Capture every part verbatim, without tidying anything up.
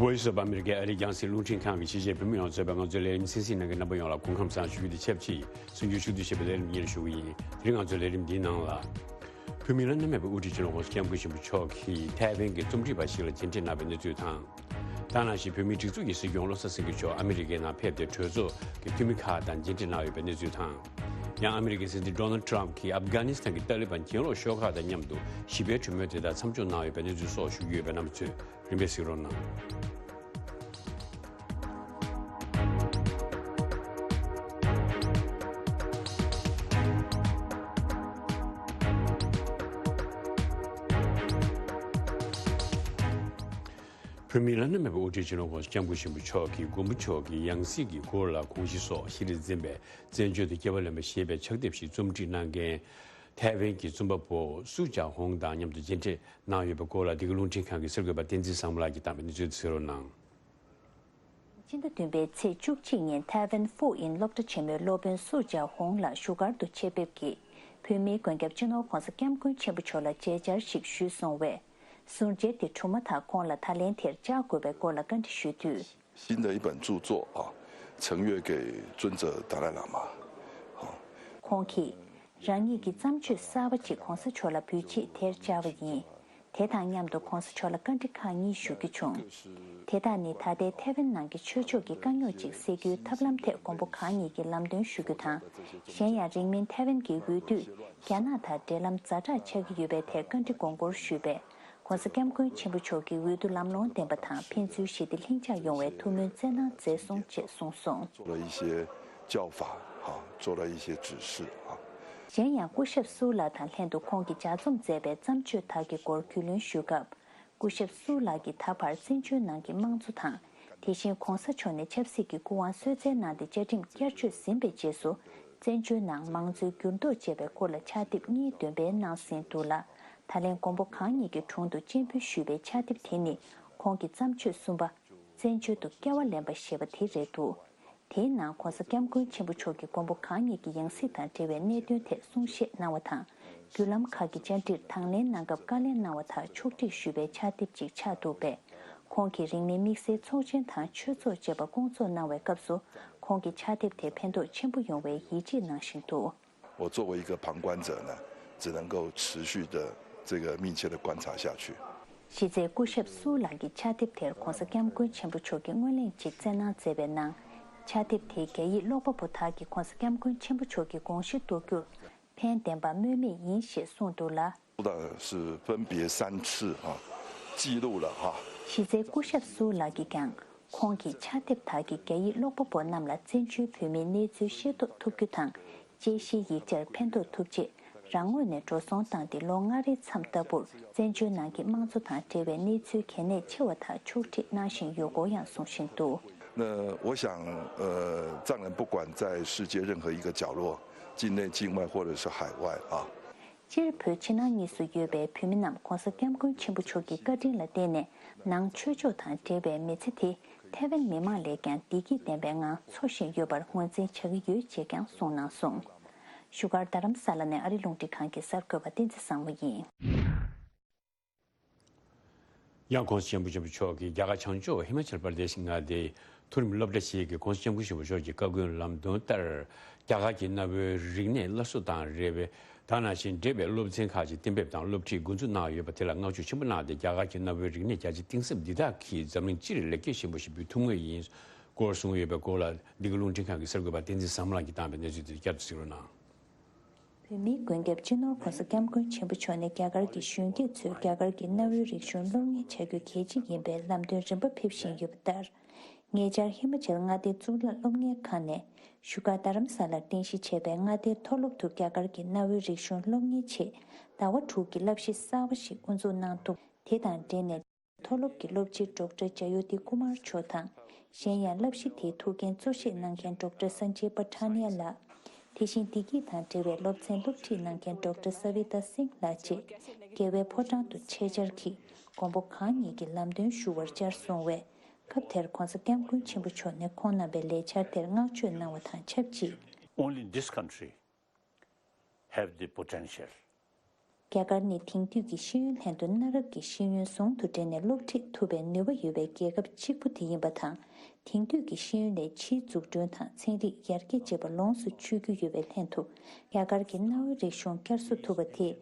Voice of America ཨ་རིའི་རྒྱང་སྲིང་རླུང་འཕྲིན་ཁང་གི་ཕྱི་རྒྱལ་བོད་མི་ཡོངས་གཙོས་པའི་ང་ཚོའི་ལས་རིམ་གསན་གཟིགས་གནང་མཁན་རྣམ་པ་ཡོངས་ལ་སྐུ་ཁམས་བཟང་ཞུ་རྒྱུ་དང་ཆབས་ཅིག་གསར་འགྱུར་ཕྱོགས་བསྡུས་བྱས་པའི་ལས་རིམ་སྙན་ཞུ་གི་ཡིན། དེ་རིང་ང་ཚོའི་ལས་རིམ་འདིའི་ནང་ལ། བོད་མིའི་ལྷ་ནུབ་མེད་པའི་དབུ་ཁྲིད་སྤྱི་ནོར་༸གོང་ས་༸སྐྱབས་མགོན་ཆེན་པོ་མཆོག་གིས་ཐའེ་ཝན་གྱི་རྩོམ་སྒྲིག་པ་ཞིག་ལ་མཇལ་འཕྲད་གནང་བའི་གནས་ཚུལ་དང་། ད་ནང་བཞིན་བོད་མིའི་སྒྲིག་འཛུགས་ཀྱི་སྲིད་སྐྱོང་བློ་བཟང་སེང་གེ་མཆོག་ཨ་མི་རི་ཀའི་ནང་ཕེབས་ཏེ་གྲོས་ཚོགས་ཀྱི་འཐུས་མི་ཁག་དང་མཇལ་འཕྲད་གནང་ཡོད་པའི་གནས་ཚུལ་དང་། ཡང་ཨ་མི་རི་ཀའི་སྲིད་འཛིན་ཌོ་ནལ་ཌི་ཊརམ་ཕི་གྱིས་ཨབ་གྷ་ནི་སི་ཐན་གྱི་ཏཱ་ལི་བན་གྱེན་ལོག་ཤོག་ཁག་དང་མཉམ་དུ་ཞི་བའི་གྲོས་མོལ་དེ་དག་མཚམས་འཇོག་གནང་ཡོད་པའི་གནས་ཚུལ་སོགས་ཞུ་རྒྱུ་ཡོད་པས་རྣམ་པ་ཚོས་རིམ་པས་གཟིགས་རོགས་གནང་། བོད་མིའི་ལྷ་ནུབ་མེད་པའི་དབུ་ཁྲིད་སྤྱི་ནོར་༸གོང་ས་༸སྐྱབས་མགོན་ཆེན་པོ་མཆོག་གིས་མགོན་པོ་མཆོག་གི་ཡང་སྲིད་ཀྱི་སྐོར་ལ་དགོངས་གཞི་སོགས་ཤེས་རིག་འཛིན་པའི་བཙན་བྱོལ་དུ་སྐྱེ་བ་ལེན་པ་ཞེས་པའི་ཕྱག་དེབ་ཞིག་རྩོམ་སྒྲིག་གནང་མཁན་ཐའེ་ཝན་གྱི་རྩོམ་པ་པོ་སུའུ་ཅཱ་ཧོང་དང་མཉམ་དུ་མཇལ་འཕྲད་གནང་ཡོད་པའི་སྐོར་ལ། འདི་ག་རླུང་འཕྲིན་ཁང་གི་གསར་འགོད་པ་བསྟན་འཛིན་བཟང་མོ་ལགས་ཀྱིས་བཏང་བའི་གནས་ཚུལ་དེ་གཟིགས་རོགས་གནང་། སྤྱི་ཟླ་བདུན་པའི་ཚེས་བཅུ་གཅིག་ཉིན་ཐའེ་ཝན་ཧྥུའུ་ཨིན་སློབ་གྲྭ་ཆེན་མོའི་སློབ་དཔོན་སུའུ་ཅཱ་ཧོང་ལགས་བཞུགས་སྒར་དུ་ཆེད་ཕེབས་ཀྱིས། བོད་མིའི་མགོན་སྐྱབས་སྤྱི་ནོར་༸གོང་ས་༸སྐྱབས་མགོན་ཆེན་པོ་མཆོག་ལ་མཇལ་བཅར་ཞིག་ཞུས་སོང་བས། ཟུར་མཇལ་དེ་གྲུབ་མ་ཐག་ཁོང་ལ་ད་ལན་དེར་བཅར་དགོས་པའི་སྐོར་ལ་བཀའ་འདྲི་ཞུས་དུས། 新的一本著作啊，《承约给尊者达赖喇嘛》啊。 ཁོང་གིས། རང་ཉིད་ཀྱི་བརྩམས་ཆོས་གསར་པ་ཅིག་༸གོང་ས་མཆོག་ལ་འབུལ་ཆེད་དེར་བཅར་བ་ཡིན། དེ་དང་མཉམ་དུ་༸གོང་ས་མཆོག་ལ་བཀའ་འདྲི་ཁག་གཉིས་ཞུ་རྒྱུ་བྱུང་། དེ་དག་ནི་ད་ལྟའི་ཐའེ་ཝན་ནང་གི་ཆོས་ཕྱོགས་ཀྱི་དཀའ་རྙོག་ཅིག་སེལ་རྒྱུའི་ཐབས་ལམ་ཐད་མགོན་པོ་གང་ཉིད་ཀྱིས་ལམ་སྟོན་ཞུ་རྒྱུ་དང་། གཞན་ཡང་རིང་མིན་ཐའེ་ཝན་གྱི་འོས་བསྡུས་རྒྱ་ནག་དང་འབྲེལ་ལམ་ཛ་དྲག་ཆགས་ཀྱི་ཡོད་པའི་ཐད་བཀའ་འདྲི་དགོངས་སྐོར་ཞུས་པས། ༸གོང་ས་༸སྐྱབས་མགོན་ཆེན་པོ་མཆོག་གིས་འོས་བསྡུ་ལམ་ལྷོང་ལྡན་པ་དང་ཕན་ཚུན་ཞི་བདེ་ལྷིང་འཇགས་ཡོང་བའི་ཐུགས་སྨོན་བསྩལ་གནང་མཛད་སོང་ཅེས་གསུངས་སོང་། 做了一些教法，哈，做了一些指示啊。 གཞན་ཡང་སྐུ་ཞབས་སུའུ་ལགས་དང་ལྷན་དུ་ཁོང་གིས་ལྗགས་རྩོམ་མཛད་པའི་བརྩམས་ཆོས་དག་གི་སྐོར་རྒྱུས་ལོན་ཞུས་སྐབས། སྐུ་ཞབས་སུའུ་ལགས་ཀྱིས་ད་བར་བཙན་བྱོལ་ནང་གི་དམངས་གཙོ་དང་། དེ་བཞིན་༸གོང་ས་མཆོག་ནས་ཆབ་སྲིད་ཀྱི་སྐུ་དབང་གསོལ་སྩལ་གནང་སྟེ་བཅའ་ཁྲིམས་བསྐྱར་བཅོས་ཟིན་པའི་རྗེས་སུ། བཙན་བྱོལ་ནང་མང་གཙོའི་འགྱུར་ལྡོག་ཅེས་པའི་སྐོར་ལ་ཕྱག་དེབ་གཉིས་འདོན་སྤེལ་གནང་ཟིན་འདུག་ལ། ད་ལན་མགོན་པོ་གང་ཉིད་ཀྱི་དྲུང་དུ་སྤྱན་འབུལ་ཞུས་པའི་ཕྱག་དེབ་དེ་ནི་ཁོང་གི་བརྩམས་ཆོས་གསུམ་པ། བཙན་བྱོལ་དུ་སྐྱེ་བ་ལེན་པ་ཞེས་པ་དེ་རེད་འདུག་དེའི་ནང་༸གོང་ས་༸སྐྱབས་མགོན་ཆེན་པོ་མཆོག་གིས་མགོན་པོ་གང་ཉིད་ཀྱི་ཡང་སྲིད་དང་འབྲེལ་བའི་གནད་དོན་ཐད་གསུང་བཤད་གནང་བ་དང་། བརྒྱུད་ལམ་ཁག་གི་བཅར་འདྲིར་དང་ལེན་གནང་སྐབས་བཀའ་ལན་གནང་བ་དག་ཕྱོགས་སྒྲིག་ཞུས་པའི་ཕྱག་དེབ་ཅིག་ཆགས་འདུག་པས། ཁོང་གིས་རིང་མིན་དམིགས་བསལ་ཚོགས་ཆེན་དང་ཆོས་ཚོགས་བཅས་པ་སྐོང་ཚོགས་གནང་བའི་སྐབས་སུ། ཁོང་གི་ཕྱག་དེབ་དེ་ཕན་ཐོགས་ཆེན་པོ་ཡོང་བའི་ཡིད་ཆེས་གནང་བཞིན་འདུག 我作为一个旁观者呢，只能够持续的这个密切的观察下去。 གཞི་རྩའི་སྐུ་ཞབས་སུའུ་ལགས་ཀྱི་ཕྱག་དེབ་དེར་༸གོང་ས་༸སྐྱབས་མགོན་ཆེན་པོ་མཆོག་གིས་སྔོན་གླེང་ཅིག་བསྩལ་གནང་མཛད་པའི་ནང་། ཕྱག་དེབ་དེའི་རྒྱ་ཡིག་ཀློག་པ་པོ་དག་གིས་༸གོང་ས་༸སྐྱབས་མགོན་ཆེན་པོ་མཆོག་གི་དགོངས་གཞི་རྟོགས་རྒྱུར་ཕན་ལྡན་པ་སྨོས་མེད་ཡིན་ཞེས་གསུངས་འདུག་ལ། 的是分别三次啊，记录了哈。 གཞི་རྩའི་སྐུ་ཞབས་སུའུ་ལགས་ཀྱིས་ཀྱང་ཁོང་གི་ཕྱག་དེབ་དག་གིས་རྒྱ་ཡིག་ཀློག་པ་པོ་རྣམས་ལ་བཙན་བྱོལ་བོད་མིའི་གནས་ཚུལ་ཤེས་རྟོགས་ཐུབ་རྒྱུ་དང་། དཔྱད་གཞིའི་ཡིག་ཆར་ཕན་ཐོགས་ཐུབ་ཆེད་རང་ངོས་ནས་འགྲོ་སོང་བཏང་སྟེ་ལོ་ལྔ་རེའི་མཚམས་ལྟ་བུར་བཙན་བྱོལ་ནང་གི་དམངས་གཙོ་དང་འབྲེལ་བའི་གནས་ཚུལ་གལ་གནད་ཆེ་བ་དག་ཕྱོགས་སྒྲིག་གནང་བཞིན་ཡོད་སྐོར་ཡང་གསུང་བཞིན་འདུག 那我想，呃，藏人不管在世界任何一个角落，境内、境外或者是海外啊， སྤྱིར་བོད་ཕྱི་ནང་གཉིས་སུ་ཡོད་པའི་བོད་མི་རྣམས་༸གོང་ས་༸སྐྱབས་མགོན་ཆེན་པོ་མཆོག་གི་བཀའ་དྲིན་ལ་བརྟེན་ནས་ནང་ཆོས་ཕྱོགས་དང་འབྲེལ་བའི་མི་ཚེ་དེ་ཐའེ་ཝན་མི་མང་ལས་ཀྱང་བདེ་སྐྱིད་ལྡན་པའི་ངང་འཚོ་བཞིན་ཡོད་པར་ངོས་འཛིན་བྱ་གི་ཡོད་ཅེས་ཀྱང་གསུངས་གནང་སོང་། བཞུགས་སྒར་རྡ་རམ་ས་ལ་ནས་ཨ་རི་རླུང་འཕྲིན་ཁང་གི་གསར་འགོད་པ་བསྟན་འཛིན་བཟང་མོ་ཡིན། ཡང་༸གོང་ས་༸སྐྱབས་མགོན་ཆེན་པོ་མཆོག་གིས་རྒྱ་གར་བྱང་ཕྱོགས་ཧི་མ་ཅལ་པར་དེ་ཤི་མངའ་སྡེའི་མཐོ་རིམ་སློབ་གྲྭ་ཞིག་གིས་༸གོང་ས་༸སྐྱབས་མགོན་ཆེན་པོ་མཆོག་གི་བཀའ་བཀོད་ལམ་སྟོན་ལྟར། རྒྱ་གར་གྱི་གནའ་བོའི་རིག་གནས་སླར་གསོ་དང་འབྲེལ་བའི་དེ་ནང་བཞིན་འབྲེལ་བའི་སློབ་ཚན་ཁག་ཅིག་གཏན་འབེབས་དང་སློབ་ཁྲིད་འགོ་འཛུགས་གནང་ཡོད་པ་དེ་ལ་བསྔགས་བརྗོད་ཆེན་པོ་གནང་སྟེ། རྒྱ་གར་གྱི་གནའ་བོའི་རིག་གནས་རྒྱ་ཆེ་གཏིང་ཟབ་འདི་དག་གིས་འཛམ་གླིང་སྤྱིར་ལེགས་སྐྱེས་ཆེན་པོ་ཞིག་འབུལ་ཐུབ་ངེས་ཡིན་སྐོར་གསུངས་ཡོད་པའི་སྐོར་ལ། འདི་ག་རླུང་འཕྲིན་ཁང་གི་གསར་འགོད་པ་བསྟན་འཛིན་བཟང་མོ་ལགས་ཀྱིས་བཏང་བའི་གནས་ཚུལ་དེ་བསྐྱར་དུ་གཟིགས་རོགས་གནང་། བོད་མིའི་མགོན་སྐྱབས་སྤྱི་ནོར་༸གོང་ས་༸སྐྱབས་མགོན་ཆེན་པོ་མཆོག་ནི་རྒྱ་གར་གྱི་གཞོན་སྐྱེས་ཚོས་རྒྱ་གར་གྱི་གནའ་བོའི་རིག་གཞུང་སློབ་གཉེར་བྱ་རྒྱུ་གལ་ཆེ་ཡིན་པའི་ལམ་སྟོན་རིམ་པ་ཕེབས་བཞིན་ཡོད་པ་ལྟར། ཉེ་ཆར་ཧི་མ་ཅལ་མངའ་སྡེའི་གཙུག་ལག་སློབ་གཉེར་ཁང་ནས་བཞུགས་སྒར་རྡ་རམ་ས་ལར་རྟེན་གཞི་བྱས་པའི་མངའ་སྡེའི་མཐོ་སློབ་ཏུ་རྒྱ་གར་གྱི་གནའ་བོའི་རིག་གཞུང་སློབ་གཉེར་ཆེད་ཟླ་བ་དྲུག་གི་བསླབ་གཞི་གསར་བ་ཞིག་དབུ་འཛུགས་གནང་འདུག་དེ་དང་འབྲེལ་ནས། མཐོ་སློབ་ཀྱི་སློབ་སྤྱི་ཌོག་ཊར་ཇ་ཡོ་ཏི་ཀུ་མར་མཆོག་དང་། གཞན་ཡང་བསླབ་གཞི་དེའི་ཐུགས་འགན་གཙོ་བཞེས་གནང་མཁན་ཌོག་ཊར་སན་ཇེ་པ་ཐྲ་ནི་ཡ་ལགས། དེ་བཞིན་བདེ་སྐྱིད་དང་འབྲེལ་བའི་སློབ་ཚན་སློབ་ཁྲིད་གནང་མཁན་ཌོག་ཊར་ས་བི་ཏཱ་སིང་ལགས་བཅས་རྒྱལ་བའི་ཕོ་བྲང་དུ་ཆེད་བཅར་གྱིས་མགོན་པོ་གང་ཉིད་ཀྱི་ལམ་སྟོན་ཞུ་བར་བཅར་སོང་བས། སྐབས་དེར་༸གོང་ས་༸སྐྱབས་མགོན་ཆེན་པོ་མཆོག་ནས་ཁོང་རྣམ་པའི་ལས་འཆར་དེར་བསྔགས་བརྗོད་གནང་བ་དང་ཆབས་ཅིག Only this country have the potential རྒྱ་གར་ནི་དེང་དུས་ཀྱི་ཤེས་ཡོན་ལྷན་དུ་གནའ་རབས་ཀྱི་ཤེས་ཡོན་ཟུང་དུ་འབྲེལ་ནས་སློབ་ཁྲིད་ཐུབ་པའི་ནུས་པ་ཡོད་པའི་རྒྱལ་ཁབ་གཅིག་པུ་དེ་ཡིན་པ་དང་། དེང་དུས་ཀྱི་ཤེས་ཡོན་ལས་ཕྱིའི་འཛུགས་སྐྲུན་དང་ཚན་རིག་ཡར་རྒྱས་བྱེད་པ་ལོངས་སུ་སྤྱོད་རྒྱུ་ཡོད་པའི་ལྷན་དུ། རྒྱ་གར་གྱི་གནའ་བོའི་རིག་གཞུང་བསྐྱར་གསོ་ཐུབ་པ་དེས་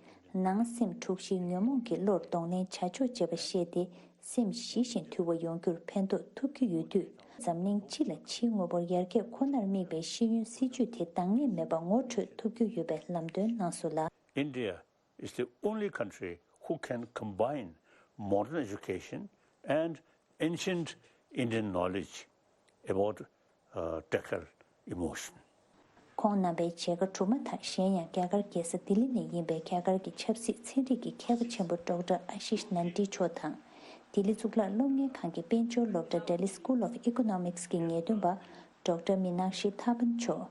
ནང་སེམས་འཁྲུག་གཞིའི་ཉོན་མོངས་ཀྱི་བློར་གདོང་ལེན་བྱ་ཕྱོགས་བྱེད་པ་ཤེས་ཏེ། སེམས་ཞི་ཞིང་དུལ་བ་ཡོང་རྒྱུར་ཕན་ཐོགས་ཐུབ་ཀྱི་ཡོད་དུས། འཛམ་གླིང་སྤྱི་ལ་ཕྱིའི་དངོས་པོར་ཡར་རྒྱས་ཁོ་ནར་དམིགས་པའི་ཤེས་ཡོན་སྲིད་ཇུས་དེ་འདང་ངེས་མེད་པ་ངོ་འཕྲོད་ཐུབ་རྒྱུ་ཡོད་པའི་ལམ་སྟོན་གནང་སོང་ལ། India is the only country who can combine modern education and ancient Indian knowledge about uh, tactile emotion. ཁོང་རྣམ་པའི་མཇལ་ཁ་གྲུབ་མ་ཐག་གཞན་ཡང་རྒྱ་གར་རྒྱལ་ས་ལྡི་ལི་ནས་ཡིན་པའི་རྒྱ་གར་གྱི་ཆབ་སྲིད་ཚན་རིག་གི་མཁས་པ་ཆེན་པོ་ཌོག་ཊར་ཨ་ཤིཤ་ནན་ཏི་མཆོག་དང་། ལྡི་ལི་གཙུག་ལག་སློབ་གཉེར་ཁང་གི་དཔལ་འབྱོར་སློབ་གྲྭ་Delhi School of Economics གི་ངེས་སྟོན་པ་ཌོག་ཊར་མི་ནག་ཤི་ཐ་པན་མཆོག་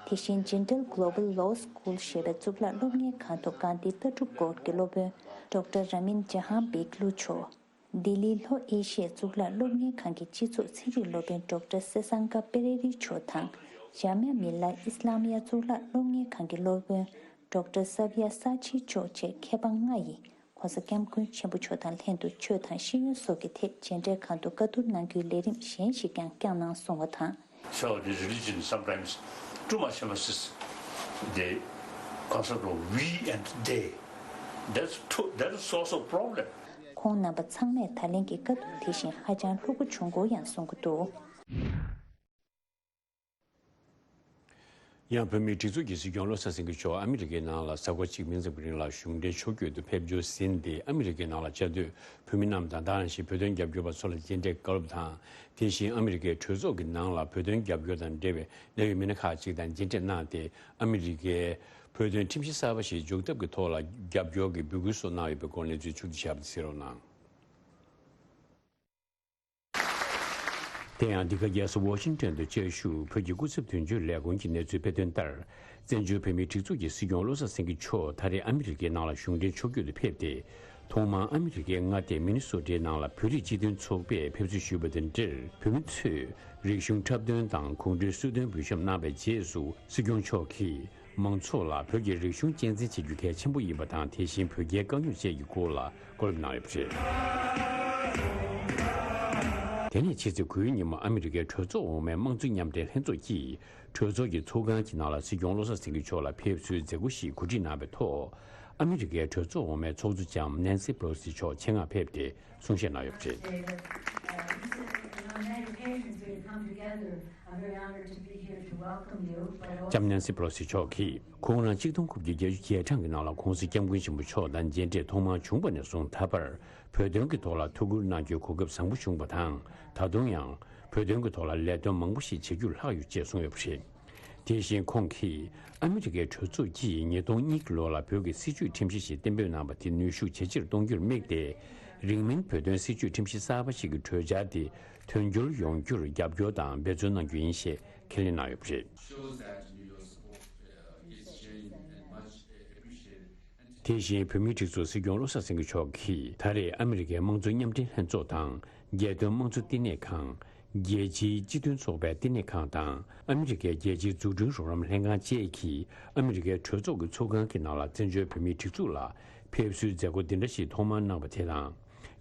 དེ་བཞིན་Jindal Global Law School ཞེས་པའི་གཙུག་ལག་སློབ་གཉེར་ཁང་དུ་གྷན་དྷི་ལྟ་གྲུབ་སྐོར་གྱི་སློབ་དཔོན་ཌོག་ཊར་ར་མིན་ཇ་ཧང་བེག་ལུ་མཆོག་ལྡི་ལིའི་ལྷོ་ཨེ་ཤི་ཡའི་གཙུག་ལག་སློབ་གཉེར་ཁང་གི་སྤྱི་ཚོགས་ཚན་རིག་སློབ་དཔོན་ཌོག་ཊར་སེ་སང་ཀ་པེ་རེ་རི་མཆོག་དང་། ཇཱ་མི་ཡ་མི་ལ་ཨིས་ལམ་ཡ་གཙུག་ལག་སློབ་གཉེར་ཁང་གི་སློབ་དཔོན་ཌོག་ཊར་སབ་ཡ་ས་ཆི་མཆོག་བཅས་མཁས་པ་ལྔ་ཡིས། ྋགོང་ས་ྋསྐྱབས་མགོན་ཆེན་པོ་མཆོག་དང་ལྷན་དུ་ཆོས་དང་ཤེས་ཡོན་སོགས་ཀྱི་ཐད་མཇལ་འཕྲད་ཁང་དུ་བཀའ་བསྡུར་གནང་རྒྱུའི་ལས་རིམ་གཞན་ཞིག་ཀྱང་བསྐྱངས་གནང་སོང་བ་དང་། So the religion sometimes too much emphasizes the concept of we and they. That's too, that is source of problem. ཁོང་རྣམ་པ་ཚང་མས་ད་ལན་གྱི་བཀའ་བསྡུར་དེ་བཞིན་ཧ་ཅང་ལྷུག་པོ་བྱུང་སྐོར་ཡང་གསུང་གི་འདུག་ཡང་བོད་མིའི་སྒྲིག་འཛུགས་ཀྱི་སྲིད་སྐྱོང་བློ་བཟང་སེང་གེ་མཆོག་ཨ་མི་རི་ཀའི་ནང་ལ་གཟའ་འཁོར་གཅིག་མིན་ཙམ་གྱི་རིང་ལ་གཞུང་འབྲེལ་ཕྱོགས་བསྐྱོད་དུ་ཕེབས་འབྱོར་ཟིན་ཏེ། ཨ་མི་རི་ཀའི་ནང་ལ་བཅའ་སྡོད་བོད་མི་རྣམས་དང་། ད་ག་ནང་བཞིན་བོད་དོན་རྒྱབ་སྐྱོར་པ་ཚོ་ལ་མཇལ་འཕྲད་བཀའ་སློབ་དང་། དེ་བཞིན་ཨ་མི་རི་ཀའི་གྲོས་ཚོགས་ཀྱི་ནང་ལ་བོད་དོན་རྒྱབ་སྐྱོར་དང་འབྲེལ་བའི་གནད་ཡོད་མི་སྣ་ཁག་ཅིག་དང་མཇལ་འཕྲད་གནང་སྟེ། ཨ་མི་རི་ཀའི་བོད་དོན་ཁྲིམས་གཞི་གསར་པ་ཞིག་འཇུག་ཐབས་ཀྱི་ཐོག་ལ་རྒྱབ་སྐྱོར་གྱི་འབོད་སྐུལ་སོགས་གནང་ཡོད་པའི་སྐོར་གནས་ཚུལ་ཕྱོགས་བསྡུས་བྱས་པ་དེ་གསན་རོགས་གནང་། དེ་ཡང་འདི་ག་རྒྱལ་ས་ཝ་ཤིང་ཊོན་དུ་བཅའ་བཞུགས་བོད་ཀྱི་སྐུ་ཚབ་དོན་གཅོད་ལས་ཁུངས་ཀྱིས་གནས་ཚུལ་སྤེལ་དོན་ལྟར། བཙན་བྱོལ་བོད་མིའི་སྒྲིག་འཛུགས་ཀྱི་སྲིད་སྐྱོང་བློ་བཟང་སེང་གེ་མཆོག་ད་རེས་ཨ་མི་རི་ཀའི་ནང་ལ་གཞུང་འབྲེལ་ཕྱོགས་བསྐྱོད་དུ་ཕེབས་ཏེ། ཐོག་མར་ཨ་མི་རི་ཀའི་མངའ་སྡེ་མི་ནི་སོ་ཊའི་ནང་ལ་བོད་རིགས་སྤྱི་མཐུན་ཚོགས་པས་ཕེབས་བསུ་ཞུས་པ་དང་འབྲེལ། བོད་མི་ཚོས་རིག་གཞུང་འཁྲབ་སྟོན་དང་གུང་ཁྲན་གསོལ་སྟོན་འབུལ་བཞེས་གནང་བའི་རྗེས་སུ། སྲིད་སྐྱོང་མཆོག་གིས། མང་ཚོགས་ལ་བོད་ཀྱི་རིག་གཞུང་གཅེས་འཛིན་བྱེད་རྒྱུ་གལ་ཆེན་པོ་ཡིན་པ་དང་། དེ་བཞིན་བོད་རྒྱའི་དཀའ་རྙོག་བཅས་ཀྱི་སྐོར་ལ་བཀའ་སློབ་གནང་ཡོད་པ་རེད། དེ་ནས་ཕྱི་ཚེས་དགུའི་ཉིན་མོ་ཨ་མི་རི་ཀའི་གྲོས་ཚོགས་འོག་མའི་དམངས་གཙོ་མཉམ་འབྲེལ་ལྷན་ཚོགས་ཀྱིས་གྲོས་ཚོགས་ཀྱི་ཚོགས་ཁང་གི་ནང་ལ་སྲིད་སྐྱོང་བློ་བཟང་སེང་གེ་མཆོག་ལ་ཕེབས་བསུའི་མཛད་སྒོ་ཞིག་གོ་སྒྲིག་གནང་བའི་ཐོག་ཨ་མི་རི་ཀའི་གྲོས་ཚོགས་འོག་མའི་ཚོགས་གཙོ་ལྕམ་ནན་སི་པེ་ལོ་སི་མཆོག་ཆེད་མངགས་ཕེབས་ཏེ་གསུང་བཤད་གནང་ཡོད་པ་རེད། I'm very happy to come together. I'm very honored to be here to welcome you. ལྕམ་ནན་སི་པེ་ལོ་སི་མཆོག་གིས། ཁོང་རང་ཆིག་སྟོང་དགུ་བརྒྱ་བརྒྱད་ཅུ་གྱ་གྲངས་ཀྱི་ནང་ལ་ྋགོང་ས་ྋསྐྱབས་མགོན་ཆེན་པོ་མཆོག་དང་མཇལ་འཕྲད་ཐོག་མར་བྱུང་བ་ནས་བཟུང་ད་བར་བོད་དོན་གྱི་ཐོག་ལ་ཐུགས་ཁུར་གནང་རྒྱུའི་གོ་སྐབས་བཟང་པོ་བྱུང་བ་དང་། ད་དུང་ཡང་བོད་དོན་གྱི་ཐོག་ལ་ལས་དོན་མང་པོ་ཞིག་བྱེད་རྒྱུར་ལྷག་ཡོད་ཅེས་གསུངས་ཡོད་པ་རེད། དེ་བཞིན་ཁོང་གིས་ཨ་མི་རི་ཀའི་གྲོས་ཚོགས་ཀྱིས་ཉིས་སྟོང་གཉིས་ཀྱི་ལོ་ལ་བོད་ཀྱི་སྲིད་བྱུས་ཁྲིམས་གཞི་ཞིག་གཏན་འབེབས་གནང་བ་དེ་ནུས་ཤུགས་ཇེ་ཆེར་གཏོང་རྒྱུར་དམིགས་ཏེ། རིང་མིན་བོད་དོན་སྲིད་བྱུས་ཁྲིམས་གཞི་གསར་པ་ཞིག་གི་གྲོས་འཆར་དེ་དོན་འཁྱོལ་ཡོང་རྒྱུར་རྒྱབ་སྐྱོར་དང་འབད་བརྩོན་གནང་རྒྱུ་ཡིན་ཞེས་ཁས་ལེན་གནང་ཡོད་པ་རེད། Shows that your support uh, is genuine and much uh, appreciated. དེ་བཞིན་བོད་མིའི་སྒྲིག་འཛུགས་སྲིད་སྐྱོང་བློ་བཟང་སེང་གེ་མཆོག་གིས་ད་རེས་ཨ་མི་རི་ཀའི་དམངས་གཙོ་མཉམ་འབྲེལ་ལྷན་ཚོགས་དང་། རྒྱལ་དོན་དམངས་གཙོ་བསྟི་གནས་ཁང་། རྒྱལ་སྤྱིའི་སྤྱི་མཐུན་ཚོགས་པའི་བསྟི་གནས་ཁང་དང་། ཨ་མི་རི་ཀའི་རྒྱལ་སྤྱིའི་འཛུགས་སྐྲུན་རོགས་རམ་ལྷན་ཁང་བཅས་ཀྱིས་ཨ་མི་རི་ཀའི་གྲོས་ཚོགས་ཀྱི་ཚོགས་ཁང་གི་ནང་ལ་བཙན་བྱོལ་བོད་མིའི་སྒྲིག་འཛུགས་ལ་ཕེབས་བསུའི་མཛད་སྒོ་འདི་འདྲ་ཞིག་ཐོག་མར་གནང་བ་དེ་དང་།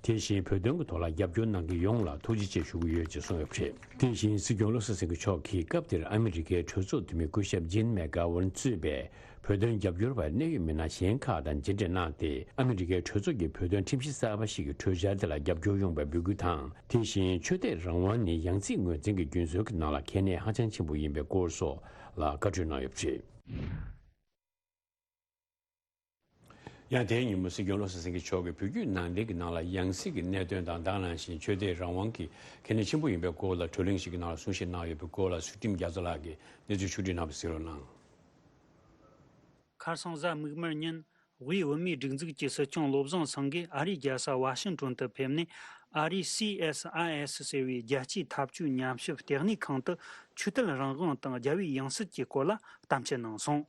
དེ་བཞིན་བོད་དོན་གྱི་ཐོག་ལ་རྒྱབ་སྐྱོར་གནང་མཁན་ཡོངས་ལ་ཐུགས་རྗེ་ཆེ་ཞུ་གི་ཡོད་ཅེས་གསུངས་ཡོད་པ་རེད། དེ་བཞིན་སྲིད་སྐྱོང་བློ་བཟང་སེང་གེ་མཆོག་གིས་སྐབས་དེར་ཨ་མི་རི་ཀའི་གྲོས་ཚོགས་འཐུས་མི་སྐུ་ཞབས་ཇིན་མེག་གྷ་ཝན་གཙོས་པའི་བོད་དོན་རྒྱབ་སྐྱོར་བ་གནད་ཡོད་མི་སྣ་གཞན་ཁག་དང་མཇལ་འཕྲད་གནང་སྟེ། ཨ་མི་རི་ཀའི་གྲོས་ཚོགས་ཀྱི་བོད་དོན་ཁྲིམས་གཞི་གསར་པ་ཞིག་གི་གྲོས་འཆར་དེ་ལ་རྒྱབ་སྐྱོར་ཡོང་བའི་འབོད་སྐུལ་དང་། དེ་བཞིན་ཆོས་དད་རང་དབང་ནི་ཡང་སྲིད་ངོས་འཛིན་གྱི་རྒྱུན་སྲོལ་གྱི་ནང་ལ་གལ་གནད་ཧ་ཅང་ཆེན་པོ་ཡིན་པའི་སྐོར་སོགས་ལ་བཀའ་འཁྲོལ་གནང་ཡོད་པ་རེད། ཡང་དེའི་ཉིན་མོ་སྲིད་སྐྱོང་བློ་བཟང་སེང་གེ་མཆོག་གིས་བོད་བརྒྱུད་ནང་བསྟན་གྱི་ནང་ལ་ཡང་སྲིད་ཀྱི་གནད་དོན་དང་། ད་ག་ནང་བཞིན་ཆོས་དད་རང་དབང་གི་གལ་གནད་ཆེན་པོ་ཡིན་པའི་སྐོར་ལ་གྲོས་གླེང་ཞིག་གི་ནང་ལ་གསུང་བཤད་གནང་ཡོད་པའི་སྐོར་ལ་ཚུལ་ཁྲིམས་རྒྱ་མཚོ་ལགས་ཀྱིས་གནས་ཚུལ་ཕྱོགས་བསྒྲིགས་གནང་བ་གསན་རོགས་གནང་། ཁ་སང་གཟའ་མིག་དམར་ཉིན། དབུས་བོད་མིའི་སྒྲིག་འཛུགས་ཀྱི་སྲིད་སྐྱོང་བློ་བཟང་སེང་གེས་ཨ་རིའི་རྒྱལ་ས་ཝ་ཤིང་ཏོན་དུ་ཕེབས་ནས། ཨ་རིའི་སི་ཨེས་ཨའི་ཨེས་ཟེར་བའི་རྒྱལ་སྤྱིའི་འཐབ་ཇུས་ཉམས་ཞིབ་ལྟེ་གནས་ཁང་དུ་ཆོས་དད་རང་དབང་དང་རྒྱལ་བའི་ཡང་སྲིད་ཀྱི་སྐོར་ལ་གཏམ་བཤད་གནང་སོང་།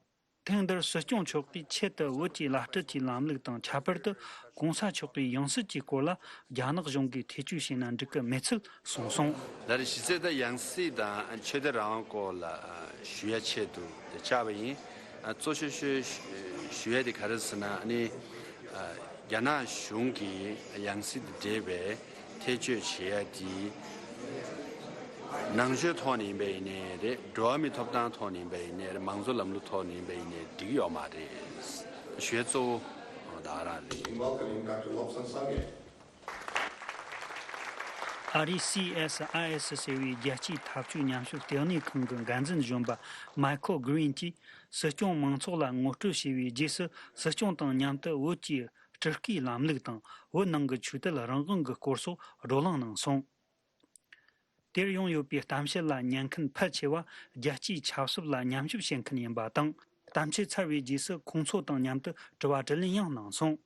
ཐེངས་འདིར་སྲིད་སྐྱོང་མཆོག་གིས་ཆེད་དུ་བོད་ཀྱི་བླ་སྤྲུལ་གྱི་ལམ་ལུགས་དང་། ཁྱད་པར་དུ་༸གོང་ས་མཆོག་གི་ཡང་སྲིད་ཀྱི་སྐོར་ལ་རྒྱ་ནག་གཞུང་གིས་ཐེ་བྱུས་བྱས་ན་འགྲིག་གི་མེད་ཚུལ་གསུངས་སོང་། ད་རེས་གཞི་རྩའི་ད་ཡང་སྲིད་དང་ཆོས་དད་རང་དབང་སྐོར་ལ་ཞུ་ཡ་ཆེད་དུ་བཅར་བ་ཡིན། གཙོ་ཆེ་ཤོས་ཞུ་ཡ་དེ་ག་རེ་ཟེར་ན། ཨ་ནི་ རྒྱ་ནག་གཞུང་གིས་ཡང་སྲིད་དང་འབྲེལ་བའི་ཐེ་བྱུས་བྱེད་ཡ་དེ་ནང་ཆོས་ཐོག་ནས་ཡིན་པ་ཡིན་ནའི་རེད། འགྲོ་བ་མིའི་ཐོབ་ཐང་ཐོག་ནས་ཡིན་པ་ཡིན་ནའི་རེད། མང་གཙོ་ལམ་ལུགས་ཐོག་ནས་ཡིན་པ་ཡིན་ནའི་འགྲིག་ཡོད་མ་རེད། ཞུ་ཡ་གཙོ་བོ་ད་ག་རང་རེད། Welcoming Doctor Lobsang Sangay. ཨ་རིའི་སི་ཨེས་ཨའི་ཨེས་ཟེར་བའི་རྒྱལ་སྤྱིའི་འཐབ་ཇུས་ཉམས་ཞིབ་ལྟེ་གནས་ཁང་གི་འགན་འཛིན་གཞོན་པ་མའི་ཁོ་གྷི་རིན་གྱིས། སྲིད་སྐྱོང་མང་ཚོགས་ལ་ངོ་སྤྲོད་བྱས་པའི་རྗེས་སུ། སྲིད་སྐྱོང་དང་མཉམ་དུ་བོད་ཀྱི་སྤྲུལ་སྐུའི་ལམ་ལུགས་དང་། བོད་ནང་གི་ཆོས་དད་རང་དབང་གི་སྐོར་སོགས་བགྲོ་གླེང་གནང་སོང་། དེར་ཡོང་ཡོད་པའི་གཏམ་བཤད་ལ་ཉན་མཁན་ཕལ་ཆེ་བ་རྒྱལ་སྤྱིའི་ཆབ་སྲིད་ལ་ཉམས་ཞིབ་བྱེད་མཁན་ཡིན་པ་དང་། གཏམ་བཤད་ཚར་བའི་རྗེས་སུ་ཁོང་ཚོ་དང་མཉམ་དུ་དྲི་བ་དྲིས་ལན་ཡང་གནང་སོང་།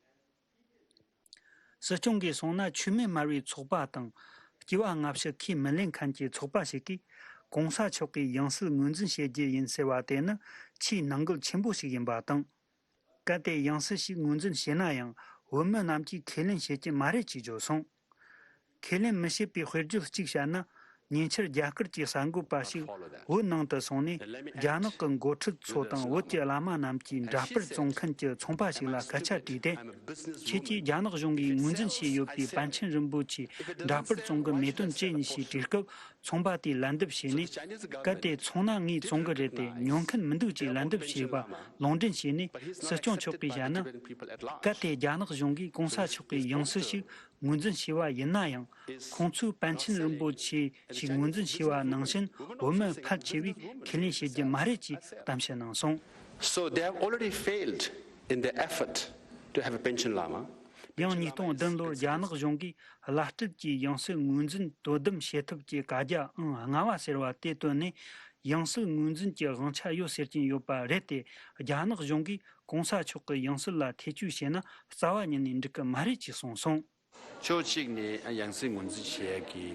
སྲིད་སྐྱོང་གིས་གསུངས་ན། ཆོས་མེད་སྨྲ་བའི་ཚོགས་པ་དང་། སྐྱེ་བ་སྔ་ཕྱི་ཁས་མི་ལེན་མཁན་གྱི་ཚོགས་པ་ཞིག་གིས་གོང་ས་མཆོག་གི་ཡང་སྲིད་ངོས་འཛིན་བྱེད་རྒྱུ་ཡིན་ཟེར་བ་དེ་ནི་ཆེས་ནང་འགལ་ཆེན་པོ་ཞིག་ཡིན་པ་དང་། གལ་ཏེ་ཡང་སྲིད་ཞིག་ངོས་འཛིན་བྱས་ན་ཡང་བོད་མི་རྣམས་ཀྱིས་ཁས་ལེན་བྱེད་ཀྱི་མ་རེད་ཅེས་བརྗོད་སོང་། ཁས་ལེན་མི་བྱེད་པའི་དཔེར་བརྗོད་གཅིག་བཤད་ན། ཉེ་ཆར་རྒྱ་གར་གྱི་གསར་འགོད་པ་ཞིག་བོད་ནང་དུ་སོང་ནས། རྒྱ་ནག་གི་འགོ་ཁྲིད་ཚོ་དང་བོད་ཀྱི་བླ་མ་རྣམས་ཀྱིས་འདྲ་དཔར་བཙོང་མཁན་གྱི་ཚོང་པ་ཞིག་ལ་སྐད་ཆ་དྲིས་ཏེ། ཁྱེད་ཀྱིས་རྒྱ་ནག་གཞུང་གིས་ངོས་འཛིན་བྱས་ཡོད་པའི་པཎ་ཆེན་རིན་པོ་ཆེ་འདྲ་དཔར་བཙོང་གི་མེད་དོན་ཅི་ཡིན་ཞེས་དྲིས་སྐབས། ཚོང་པ་དེས་ལན་འདེབས་བྱས་ནས། གལ་ཏེ་བཙོང་ན་ངས་བཙོང་གི་རེད་དེ། ཉོ་མཁན་མི་འདུག་ཅེས་ལན་འདེབས་བྱས་པ་ལུང་འདྲེན་བྱས་ནས། སྲིད་སྐྱོང་མཆོག་གིས་བཤད་ན། གལ་ཏེ་རྒྱ་ནག་གཞུང་གིས་གོང་ས་མཆོག་གི་ཡང་སྲིད་ཞིག་ངོས་འཛིན་བྱས་པ་ཡིན་ན་ཡང་། ཁོང་ཚོས་པཎ་ཆེན་རིན་པོ་ཆེ་ཞིག་ངོས་འཛིན་བྱས་པ་ནང་བཞིན་བོད་མི་ཕལ་ཆེ་བས་ཁས་ལེན་བྱེད་རྒྱུ་མ་རེད་ཅེས་གཏམ་བཤད་གནང་སོང་། So they have already failed in their effort to have a Panchen Lama. ཡང་ཉིས་སྟོང་བདུན་ལོར་རྒྱ་ནག་གཞུང་གིས་བླ་སྤྲུལ་གྱི་ཡང་སྲིད་ངོས་འཛིན་དོ་དམ་བྱེད་ཐབས་ཀྱི་བཀའ་རྒྱ་ཨང་ལྔ་བ་ཟེར་བ་དེ་བཏོན་ནས། ཡང་སྲིད་ངོས་འཛིན་གྱི་དབང་ཆ་ཡོད་ཟེར་གྱིན་ཡོད་པ་རེད་དེ། རྒྱ་ནག་གཞུང་གིས་གོང་ས་མཆོག་གི་ཡང་སྲིད་ལ་ཐེ་བྱུས་བྱས་ན་རྩ་བ་ཉིད་ནས་འགྲིག་གི་མ་རེད་ཅེས་གསུངས་སོང་། ཕྱོགས་གཅིག་ནས་ཡང་སྲིད་ངོས་འཛིན་བྱེད་ཡག་གི་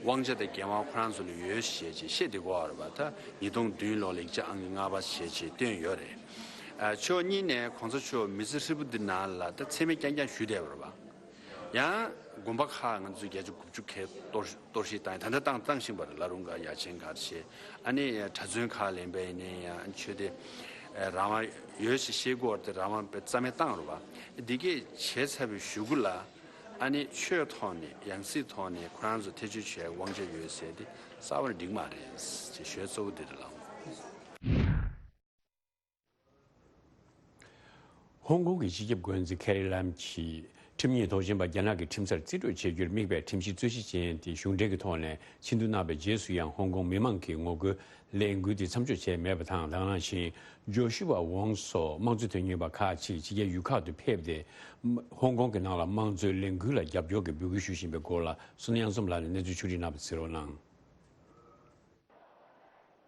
དབང་ཆ་དང་འགན་དབང་ཁོ་རང་ཚོ་ལ་ཡོད་ཞེས་ཀྱི་བཤད་བསྡད་ཀྱི་ཡོད་རེད་པ། ད་ཉིས་སྟོང་བདུན་ལོ་ལེགས་ཆ་ཨང་ཀི་ལྔ་པ་ཞེས་བྱས་བཏོན་ཡོད་རེད། ཨ། ཕྱོགས་གཉིས་ནས་གོང་ས་མཆོག་མི་ཚེ་ཧྲིལ་པོ་འདི་ནང་ལ་ད་མཚན་སྨད་རྐྱང་རྐྱང་ཞུས་བསྡད་པ་རེད་པ། ཡང་དགོན་པ་ཁག་ང་ཚོས་བརྒྱད་ཅུ་དགུ་བཅུ་གས་གཏོར་གཏོར་བཤིག་བཏང་ཡ། ད་ལྟ་བཏང་བཏང་བཞིན་པ་རེད། བླ་རུང་ག་ཡ་ཆེན་ག་རེ་བྱས། ཨ་ནི་གྲྭ་བཙུན་ཁག་ལ་ཡིན་པ་ཡིན་ནའི་ཡང་ཆོས་དད་རང་དབང་ཡོད་ཞེས་བཤད་ཀྱི་ཡོད་རེད་དེ། རང་དབང་དཔེ་རྩ་མེད་བཏང་རེད་པ། འདི་གས་བྱས་ཚར་བའི་གཞུག་གུ་ལ། ཨ་ནི་ཆོས་ཐོག་ནས་ཡང་སྲིད་ཐོག་ནས་ཁོ་རང་ཚོ་ཐེ་བྱུས་བྱེད་དབང་ཆ་ཡོད་ཟེར་དེ་རྩ་བ་ནས་འགྲིག་མ་རེད་ཅེས་ཞུ་ཡ་གཙོ་བོ་འདི་རེད་ལགས། ཧོང་ཀོང་གི་སྤྱི་ཁྱབ་འགོ་འཛིན་ཁེ་རི་ལམ་གྱིས་ཁྲིམས་ཉེས་ཐོག་ཆེན་པ་རྒྱ་ནག་གི་ཁྲིམས་སར་རྩིས་སྤྲོད་བྱེད་རྒྱུར་དམིགས་པའི་ཁྲིམས་གཞི་རྩོད་གཞི་ཅན་དེ་གཞུང་འབྲེལ་གྱི་ཐོག་ནས་ཆེ་བསྡུ་གནང་བའི་རྗེས་སུ་ཡང་ཧོང་ཀོང་མི་མང་གིས་ངོ་རྒོལ་ལས་འགུལ་དེ་མཚམས་འཇོག་བྱས་མེད་པ་དང་། དེ་ག་ནང་བཞིན་ཇོ་ཤུ་ཝ་ཝང་སོགས་དམངས་གཙོ་དོན་གཉེར་བ་ཁག་ཅིག་ཕྱི་རྒྱལ་ཡུལ་ཁག་ཏུ་ཕེབས་ཏེ། ཧོང་ཀོང་གི་ནང་ལ་དམངས་གཙོའི་ལས་འགུལ་ལ་རྒྱབ་སྐྱོར་གྱི་འབོད་སྐུལ་ཞུ་བཞིན་པའི་སྐོར་ལ་བསོད་ནམས་གཡང་འཛོམས་ལགས་ནས་གནས་ཚུལ་ཕྱོགས་སྒྲིག་གནང་བ་གཟིགས་རོགས་གནང་།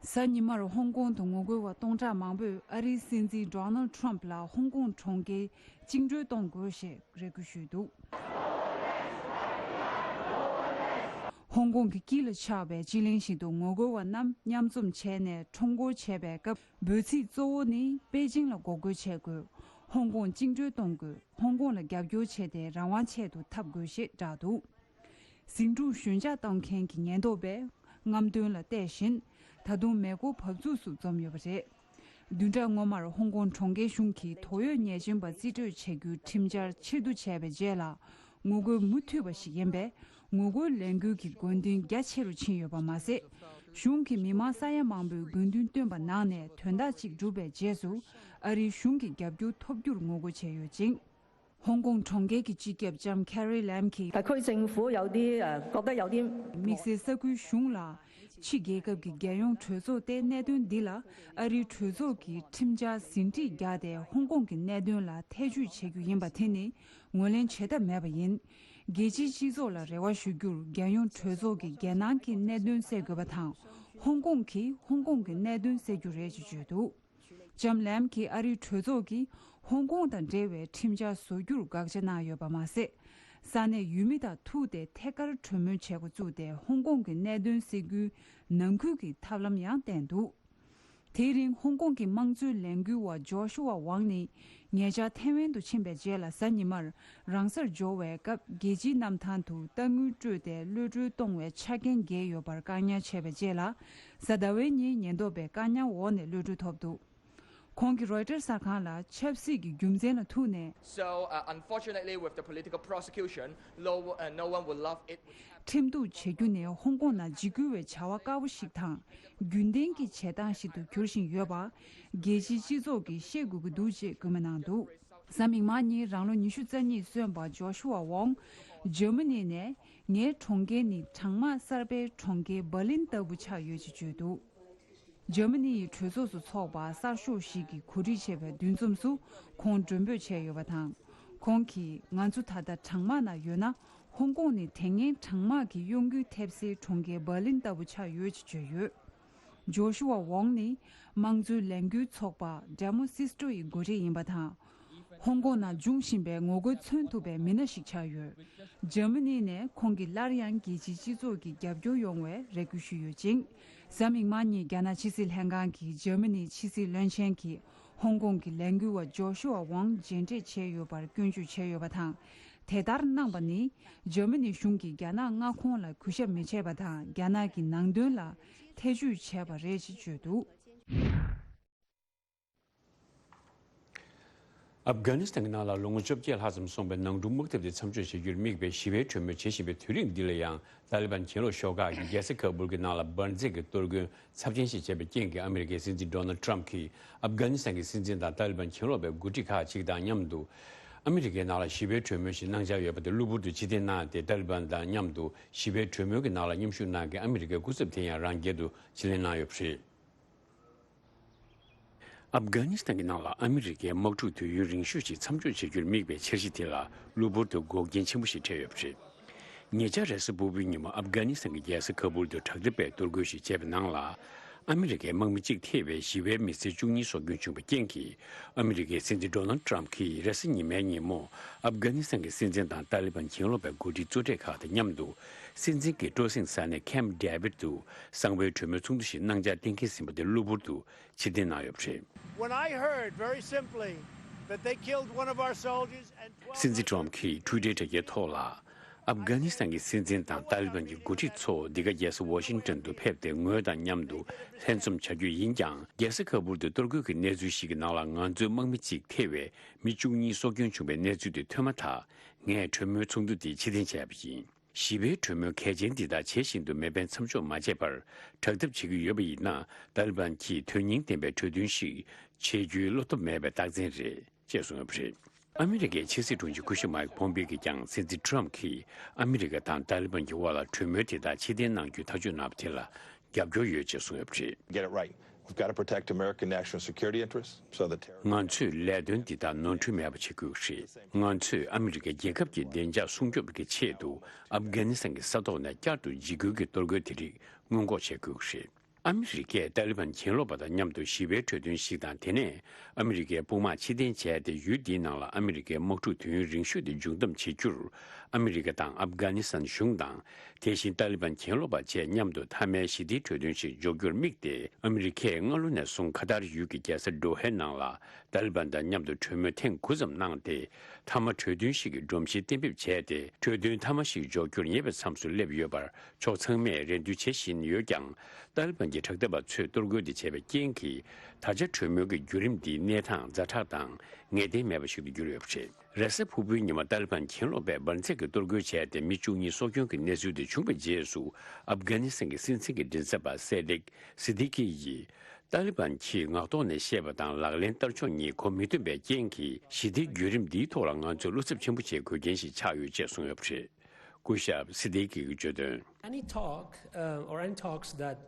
གཟའ་ཉི་མར་ཧོང་ཀོང་དུ་ངོ་རྒོལ་བ་སྟོང་ཕྲག་མང་པོས་ཨ་རིའི་སྲིད་འཛིན་ཌོ་ནལ་ཌི་ཊརམ་ཕི་ལ་ཧོང་ཀོང་གྲོང་ཁྱེར་བཅིངས་འགྲོལ་གཏོང་དགོས་ཞེས་རེ་སྐུལ་ཞུས་འདུག་ཧོང་ཀོང་གི་དཀྱིལ་ལ་ཆགས་པའི་སྤྱི་གླིང་ཞིག་ཏུ་ངོ་རྒོལ་བ་རྣམས་མཉམ་འཛོམས་བྱས་ནས་ཁྲོམ་སྐོར་བྱས་པའི་སྐབས། འབོད་ཚིག་གཙོ་བོ་ནི། པེ་ཅིང་ལ་འགོག་རྒོལ་བྱེད་དགོས། ཧོང་ཀོང་བཅིངས་འགྲོལ་གཏོང་དགོས། ཧོང་ཀོང་ལ་རྒྱབ་སྐྱོར་བྱས་ཏེ་རང་དབང་ཆེད་དུ་འཐབ་དགོས་ཞེས་བསྒྲགས་འདུག་ཟིང་འཁྲུག་ཞོད་འཇགས་གཏོང་མཁན་གྱི་ཉེན་རྟོག་པས་རྔམ་སྟོན་ལ་བལྟས་བཞིན། ད་དུང་མེ་འཁོར་བབས་ཚུགས་སུ་འཛོམས་ཡོད་པ་རེད། བདུན་ཕྲག་སྔོན་མར་ཧོང་ཀོང་གྲོང་ཁྱེར་གཞུང་གིས་དོགས་ཡོད་ཉེས་ཅན་པ་རྩིས་སྤྲོད་བྱ་རྒྱུའི་ཁྲིམས་འཆར་ཕྱིར་བསྡུ་བྱས་པའི་རྗེས་ལ། ངོ་རྒོལ་མུ་མཐུད་པ་ཞིག་ཡིན་པས། ངོ་རྒོལ་ལས་འགུལ་གྱི་དགོས་འདུན་རྒྱ་ཆེ་རུ་ཕྱིན་ཡོད་པ་མ་ཟད། གཞུང་གིས་མི་མང་ས་ཡ་མང་པོས་དགོས་འདུན་བཏོན་པ་ནང་ནས་དོན་དག་ཅིག་བསྒྲུབས་པའི་རྗེས་སུ། ཨ་རིའི་གཞུང་གི་རྒྱབ་སྐྱོར་ཐོབ་རྒྱུར་ངོ་རྒོལ་བྱས་ཡོད་ཅིང་། ཧོང་ཀོང་གྲོང་ཁྱེར་གྱི་སྤྱི་ཁྱབ་ལྕམ་ཁེ་རི་ལམ་གྱིས། 特区政府有啲，呃，覺得有啲 དམིགས་བསལ་ས་ཁུལ་གཞུང་ལ། ཕྱི་རྒྱལ་ཁབ་ཀྱི་རྒྱལ་ཡོངས་གྲོས་ཚོགས་ཏེ་གནད་དོན་འདི་ལ་ཨ་རིའི་གྲོས་ཚོགས་ཀྱི་ཁྲིམས་འཆར་ཟིན་བྲིས་བརྒྱབ་སྟེ་ཧོང་ཀོང་གི་གནད་དོན་ལ་ཐེ་བྱུས་བྱེད་རྒྱུ་ཡིན་པ་དེ་ནི་ངོས་ལེན་བྱེད་ཐབས་མེད་པ་ཡིན། རྒྱལ་སྤྱིའི་སྤྱི་ཚོགས་ལ་རེ་བ་ཞུ་རྒྱུར་རྒྱལ་ཡོངས་གྲོས་ཚོགས་ཀྱིས་རྒྱལ་ནང་གི་གནད་དོན་སེལ་དགོས་པ་དང་། ཧོང་ཀོང་གིས་ཧོང་ཀོང་གི་གནད་དོན་སེལ་རྒྱུ་རེད་ཅེས་བརྗོད་འདུག་ལྕམ་ལམ་གྱིས་ཨ་རིའི་གྲོས་ཚོགས་ཀྱིས་ཧོང་ཀོང་དང་འབྲེལ་བའི་ཁྲིམས་འཆར་བཟོ་རྒྱུར་དགག་བྱ་གནང་ཡོད་པ་མ་ཟད། ས་གནས་ཡུལ་མི་དང་ཐུག་སྟེ་ཐད་ཀར་གྲོས་མོལ་བྱེད་འགོ་བཙུགས་ཏེ་ཧོང་ཀོང་གི་གནད་དོན་སེལ་རྒྱུའི་ནང་ཁུལ་གྱི་ཐབས་ལམ་ཡང་བསྟན་འདུག་དེའི་རིང་ཧོང་ཀོང་གི་དམངས་གཙོའི་ལས་འགུལ་བ་ཇོ་ཤུ་ཝ་ཝང་ནི་ཉེ་ཆར་ཐེ་ཝན་དུ་ཕྱིན་པའི་རྗེས་ལ་གཟའ་ཉི་མར་རང་སར་འབྱོར་བའི་སྐབས་རྒྱལ་སྤྱིའི་གནམ་ཐང་དུ་གཏའ་དངུལ་སྤྲོད་དེ་གློད་གྲོལ་གཏོང་བའི་ཆ་རྐྱེན་བརྒལ་ཡོད་པར་བཀག་ཉར་བྱས་པའི་རྗེས་ལ། གཟའ་ཟླ་བའི་ཉིན་ཉེན་རྟོག་པའི་བཀག་ཉར་འོག་ནས་གློད་གྲོལ་ཐོབ་འདུག་ཁོང་གིས་རོའི་ཊར་གསར་ཁང་ལ་ཆབ་སྲིད་ཀྱི་རྒྱུ་མཚན་ལ་ཐུག་ནས། So, uh, unfortunately, with the political prosecution, no, uh, no one will love it. ཁྲིམས་གཏུག་བྱེད་རྒྱུ་ནི་ཧོང་ཀོང་ནང་འཇིགས་སྐུལ་བའི་བྱ་བ་དཀར་པོ་ཞིག་དང་། རྒྱུན་ལྡན་གྱི་བྱེད་སྟངས་ཤིག་ཏུ་འགྱུར་བཞིན་ཡོད་པ། རྒྱལ་སྤྱིའི་སྤྱི་ཚོགས་ཀྱིས་ཤེས་དགོས་ཀྱི་འདུག་ཅེས་སྐུལ་མ་གནང་འདུག་གཟའ་མིག་དམར་ཉིན་རང་ལོ་ཉི་ཤུ་རྩ་གཉིས་སོན་པ་ཇོ་ཤུ་ཝ་ཝོང་། འཇར་མ་ནི་ནས། ངའི་གྲོང་ཁྱེར་ནི་གྲང་དམག་གསར་པའི་གྲོང་ཁྱེར་འབར་ལིན་ལྟ་བུ་ཆགས་ཡོད་ཅེས་བརྗོད་འདུག་འཇར་མ་ནི་ཡི་གྲོས་ཚོགས་སུ་འཚོགས་པ་གསར་ཤོག་ཞིག་གིས་གོ་སྒྲིག་བྱས་པའི་འདུ་འཛོམས་སུ་ཁོང་མགྲོན་འབོད་བྱས་ཡོད་པ་དང་། ཁོང་གིས་ང་ཚོ་ད་ལྟ་གྲང་དམག་ནང་ཡོད་ན། ཧོང་ཀོང་ནི་དེ་སྔའི་གྲང་དམག་གི་གཡོ་འགུལ་ཐེབས་སའི་གྲོང་ཁྱེར་འབར་ལིན་ལྟ་བུ་ཆགས་ཡོད་ཅེས་བརྗོད་ཡོད། ཇོ་ཤུ་ཝ་ཝོང་ནི་དམངས་གཙོའི་ལས་འགུལ་ཚོགས་པ་Demo Sister ཡི་འགོ་ཁྲིད་ཡིན་པ་དང་། ཧོང་ཀོང་ནང་འབྱུང་བཞིན་པའི་ངོ་རྒོལ་མཚོན་ཐུབ་པའི་མི་སྣ་ཞིག་ཆགས་ཡོད། འཇར་མ་ནི་ནས་ཁོང་གིས་སླར་ཡང་རྒྱལ་སྤྱིའི་སྤྱི་ཚོགས་ཀྱི་རྒྱབ་སྐྱོར་ཡོང་བའི་རེ་སྐུལ་ཞུས་ཡོད་ཅིང་། གཟའ་མིག་དམར་ཉིན་རྒྱ་ནག་ཕྱི་སྲིད་ལྷན་ཁང་གིས་འཇར་མ་ནིའི་ཕྱི་སྲིད་བློན་ཆེན་གྱིས་ཧོང་ཀོང་གི་ལས་འགུལ་བ་ཇོ་ཤུ་ཝ་ཝང་མཇལ་འཕྲད་བྱས་ཡོད་པར་སྐྱོན་བརྗོད་བྱས་ཡོད་པ་དང་། དེ་ལྟར་གནང་བ་ནི་འཇར་མ་ནི་གཞུང་གིས་རྒྱ་ནག་མངའ་ཁོངས་ལ་གུས་ཞབས་མི་བྱེད་པ་དང་རྒྱ་ནག་གི་ནང་དོན་ལ་ཐེ་བྱུས་བྱས་པ་རེད་ཅེས་བརྗོད་འདུག་ཨབ་གྷ་ནི་སི་ཐན་གྱི་ནང་ལ་ལོ་ངོ་བཅོ་བརྒྱད་ལྷག་ཙམ་སོང་པའི་ནང་འཁྲུག་དམག་འཐབ་དེ་མཚམས་འཇོག་བྱེད་རྒྱུར་དམིགས་པའི་ཞི་བའི་གྲོས་མོལ་བྱེད་བཞིན་པའི་དུས་རིང་འདི་ལ་ཡང་། ཏཱ་ལི་བན་གྱེན་ལོག་ཤོག་ཁག་གིས་རྒྱལ་ས་ཁ་བུལ་གྱི་ནང་ལ་འབར་རྫས་ཀྱི་གཏོར་རྒོལ་ཚབས་ཆེན་ཞིག་བྱས་པའི་རྐྱེན་གྱིས། ཨ་མི་རི་ཀའི་སྲིད་འཛིན་ཌོ་ནལ་ཊམ་གྱིས་ཨབ་གྷ་ནི་སི་ཐན་གྱི་སྲིད་འཛིན་དང་ཏཱ་ལི་བན་གྱེན་ལོག་པའི་འགོ་ཁྲིད་ཁག་ཅིག་དང་མཉམ་དུ། ཨ་མི་རི་ཀའི་ནང་ལ་ཞི་བའི་གྲོས་མོལ་ཞིག་གནང་འཆར་ཡོད་པ་དེ་གློ་བུར་དུ་ཕྱིར་འཐེན་གནང་སྟེ། ཏཱ་ལི་བན་དང་མཉམ་དུ་ཞི་བའི་གྲོས་མོལ་གྱི་ནང་ལ་མཉམ་ཞུགས་གནང་མཁན་ཨ་མི་རི་ཀའི་སྐུ་ཚབ་དེ་ཡང་རང་རྒྱལ་དུ་ཕྱིར་ལེན་གནང་ཡོད་པ་རེད། ཨབ་གྷ་ནི་སི་ཐན་གྱི་ནང་ལ་ཨ་མི་རི་ཀའི་དམག་འཁྲུག་དུས་ཡུན་རིང་ཤོས་ཤིག་མཚམས་འཇོག་བྱེད་རྒྱུར་དམིགས་པའི་འཆར་གཞི་དེ་ལ་གློ་བུར་དུ་འགོག་རྐྱེན་ཆེན་པོ་ཞིག་འཕྲད་ཡོད་པ་རེད། ཉེ་ཆར་རེས་གཟའ་ཕུར་བུའི་ཉིན་མོ་ཨབ་གྷ་ནི་སི་ཐན་གྱི་རྒྱལ་ས་ཁ་བུལ་དུ་དྲག་འཐབ་པའི་གཏོར་རྒོལ་ཞིག་བྱས་པའི་ནང་ལ། ཨ་མི་རི་ཀའི་དམག་མི་གཅིག་ཐེ་བའི་ཞི་བའི་མི་སེར་བཅུ་གཉིས་སྲོག་སྐྱོན་བྱུང་བའི་རྐྱེན་གྱིས། ཨ་མི་རི་ཀའི་སྲིད་འཛིན་ཌོ་ནལ་ཊམ་གྱིས་རེས་གཟའ་ཉི་མའི་ཉིན་མོ་ཨབ་གྷ་ནི་སི་ཐན་གྱི་སྲིད་འཛིན་དང་ཏཱ་ལི་བན་གྱེན་ལོག་པའི་འགོ་ཁྲིད་གཙོ་གྲས་ཁག་དང་མཉམ་དུ། སྲིད་འཛིན་གྱི་སྤྲོ་གསེང་ས་གནས་ཁེམ་ཌེ་བིད་དུ་གསང་བའི་གྲོས་མོལ་ཚོགས་འདུ་ཞིག་གནང་འཆར་གཏན་འཁེལ་ཟིན་པ་དེ་གློ་བུར་དུ་ཕྱིར་འཐེན་གནང་ཡོད་པ་རེད། When I heard, very simply, that they killed one of our soldiers and twelve སྲིད་འཛིན་ཊམ་གྱིས་ཊུའི་ཊར་དྲ་རྒྱའི་ཐོག་ལ། ཨབ་གྷ་ནི་སི་ཐན་གྱི་སྲིད་འཛིན་དང་ཏཱ་ལི་བན་གྱི་འགོ་ཁྲིད་ཚོ་འདི་ག་རྒྱལ་ས་ཝ་ཤིང་ཊོན་དུ་ཕེབས་ཏེ་ངོས་དང་མཉམ་དུ་ལྷན་འཛོམས་བྱ་རྒྱུ་ཡིན་ཀྱང་། རྒྱལ་ས་ཁ་བུལ་དུ་གཏོར་རྒོལ་གྱི་གནས་ཚུལ་ཞིག་གི་ནང་ལ་ང་ཚོའི་དམག་མི་གཅིག་ཐེ་བའི་མི་བཅུ་གཉིས་སྲོག་སྐྱོན་བྱུང་བའི་གནས་ཚུལ་དེ་ཐོན་མ་ཐག་ངས་གྲོས་མོལ་ཚོགས་འདུ་དེ་ཕྱིར་འཐེན་བྱས་པ་ཡིན། ཞི་བའི་གྲོས་མོལ་གལ་ཆེན་འདི་དག་བྱེད་བཞིན་དུ་མེ་འཕེན་མཚམས་འཇོག་མ་བྱས་པར་དྲག་འཐབ་བྱེད་ཀྱི་ཡོད་པ་ཡིན་ན། ཏཱ་ལི་བན་གྱིས་དོན་སྙིང་ལྡན་པའི་གྲོས་མཐུན་ཞིག་བྱེད་རྒྱུའི་བློ་སྟོབས་མེད་པའི་རྟགས་མཚན་རེད། ཅེས་གསུངས་ཡོད་པ་རེད། ཨ་མི་རི་ཀའི་ཕྱི་སྲིད་དྲུང་ཆེ་སྐུ་ཞབས་མའིག་ཕོམ་པེ་གིས་ཀྱང་སྲིད་འཛིན་ཊམ་གྱིས་ཨ་མི་རི་ཀ་དང་ཏཱ་ལི་བན་གྱི་དབར་ལ་གྲོས་མོལ་དེ་དག་ཕྱིར་འཐེན་གནང་རྒྱུའི་ཐག་གཅོད་གནང་བ་དེ་ལ་རྒྱབ་སྐྱོར་ཡོད་ཅེས་གསུངས་ཡོད་པ་རེད། Get it right. We've got to protect American national security interests so that terror ང་ཚོས་ལས་དོན་འདི་དག་ནོར་འཁྲུལ་མེད་པ་བྱེད་དགོས་ཀྱི་རེད། ང་ཚོས་ཨ་མི་རི་ཀའི་རྒྱལ་ཁབ་ཀྱི་བདེ་འཇགས་སྲུང་སྐྱོབ་ཀྱི་ཆེད་དུ་ཨབ་གྷ་ནི་སི་ཐན་གྱི་ས་ཐོག་ནས་བསྐྱར་དུ་འཇིགས་སྐུལ་གྱི་གཏོར་རྒོལ་དེ་རིགས་སྔོན་འགོག་བྱེད་དགོས་ཀྱི་རེད། ཨ་མི་རི་ཀས་ཏཱ་ལི་བན་གྱེན་ལོག་པ་དང་མཉམ་དུ་ཞི་བའི་གྲོས་མཐུན་ཞིག་དང་། དེ་ནས་ཨ་མི་རི་ཀའི་དཔུང་དམག་ཕྱིར་འཐེན་བྱས་ཏེ། ཡུལ་འདིའི་ནང་ལ་ཨ་མི་རི་ཀའི་དམག་འཁྲུག་དུས་ཡུན་རིང་ཤོས་དེ་མཇུག་བསྡོམས་བྱེད་རྒྱུར། ཨ་མི་རི་ཀ་དང་ཨབ་གྷ་ནི་སི་ཐན་གཞུང་དང་། དེ་བཞིན་ཏཱ་ལི་བན་གྱེན་ལོག་པ་བཅས་མཉམ་དུ་མཐའ་མའི་ཞི་བདེའི་གྲོས་མཐུན་ཞིག་འཇོག་རྒྱུར་དམིགས་ཏེ། ཨ་མི་རི་ཀས་སྔ་ལོ་ནས་བཟུང་ཁ་ཐར་ཡུལ་གྱི་རྒྱལ་ས་ཌོ་ཧའི་ནང་ལ་ཏཱ་ལི་བན་དང་མཉམ་དུ་གྲོས་མོལ་ཐེངས་དགུ་ཙམ་གནང་སྟེ། མཐའ་མ་གྲོས་མཐུན་ཞིག་གི་སྒྲོམ་གཞི་གཏན་འབེབས་བྱས་ཏེ། གྲོས་མཐུན་མཐའ་མ་ཞིག་འཇོག་རྒྱུར་ཉེ་བའི་མཚམས་སུ་སླེབས་ཡོད་པར། ཕྱོགས་ཚང་མས་རེ་འདུན་བྱེད་བཞིན་ཡོད་ཀྱང་། ཏཱ་ལི་བན་གྱི་དྲག་འཐབ་པ་ཚོས་གཏོར་རྒོལ་དེ་བྱས་པའི་རྐྱེན་གྱིས། ད་ཆ་གྲོས་མོལ་གྱི་བརྒྱུད་རིམ་འདི་གནས་སྟངས་ཛ་དྲག་དང་ངེས་གཏན་མེད་པ་ཞིག་ཏུ་གྱུར་ཡོད་པ་རེད། རེས་གཟའ་ཕུར་བུའི་ཉིན་མ་ཏཱ་ལི་བན་གྱེན་ལོག་པས་འབར་རྫས་ཀྱི་གཏོར་རྒོལ་བྱས་ཏེ། མི་བཅུ་གཉིས་སྲོག་སྐྱོན་གྱི་གནས་ཚུལ་དེ་བྱུང་བའི་རྗེས་སུ། ཨབ་གྷ་ནི་སི་ཐན་གྱི་སྲིད་འཛིན་གྱི་མགྲིན་ཚབ་པ་སེ་ལིག་སི་ཏི་ཀི་ཡིས། ཏཱ་ལི་བན་གྱིས་ངག་ཐོག་ནས་བཤད་པ་དང་ལག་ལེན་བསྟར་ཕྱོགས་གཉིས་གོ་མི་མཐུན་པའི་རྐྱེན་གྱིས། ཞི་བདེའི་བརྒྱུད་རིམ་འདིའི་ཐོག་ལ་ང་ཚོས་བློ་འཚབ་ཆེན་པོ་བྱེད་དགོས་རྐྱེན་ཞིག་ཆགས་ཡོད་ཅེས་གསུངས་ཡོད་པ་རེད། སྐུ་ཞབས་སི་ཏི་ཀི་གིས་བརྗོད་དོན། Any talk, uh, or any talks that,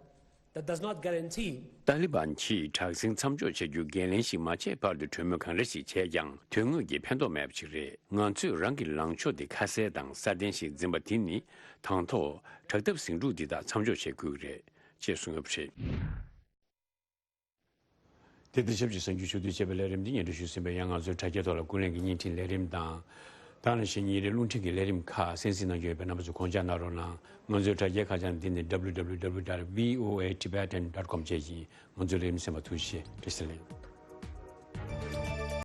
that does not guarantee ཏཱ་ལི་བན་གྱིས་དྲག་ཟིང་མཚམས་འཇོག་བྱ་རྒྱུ་འགན་ལེན་ཞིག་མ་བྱས་བར་དུ། གྲོས་མོལ་གང་འདྲ་ཞིག་བྱས་ཀྱང་། དོན་དངོས་ཀྱི་ཕན་ཐོགས་མེད་པ་ཞིག་རེད། ང་ཚོས་རང་གི་ལངས་ཕྱོགས་དེ་ཁ་གསལ་དང་སྲ་བརྟན་ཞིག་འཛིན་པ་དེ་ནི། དང་ཐོག་དྲག་འཐབ་ཟིང་འཁྲུག་འདི་དག་མཚམས་འཇོག་བྱེད་དགོས་ཀྱི་རེད། ཅེས་གསུངས་ཡོད་པ་རེད། དེ་དང་ཆབས་ཅིག་གསར་འགྱུར་ཕྱོགས་བསྡུས་བྱས་པའི་ལས་རིམ་འདི་སྙན་སྒྲོན་ཞུས་ཟིན་པས། ཡང་ང་ཚོའི་དྲ་རྒྱའི་ཐོག་ལ་ཀུན་གླེང་གི་བརྙན་འཕྲིན་ལས་རིམ་དང་། ད་ནང་བཞིན་ཉིན་རེའི་རླུང་འཕྲིན་གྱི་ལས་རིམ་ཁག་གསན་གཟིགས་གནང་རྒྱུ་ཡོད་པས། རྣམ་པ་ཚོས་དགོངས་འཇགས་གནང་རོགས་གནང་། ང་ཚོའི་དྲ་རྒྱའི་ཁ་བྱང་འདི་ནི་W W W dot V O A Tibetan dot com བཅས་ཡིན། ང་ཚོའི་ལས་རིམ་གསན་པར་ཐུགས་རྗེ་ཆེ། བཀྲ་ཤིས་བདེ་ལེགས།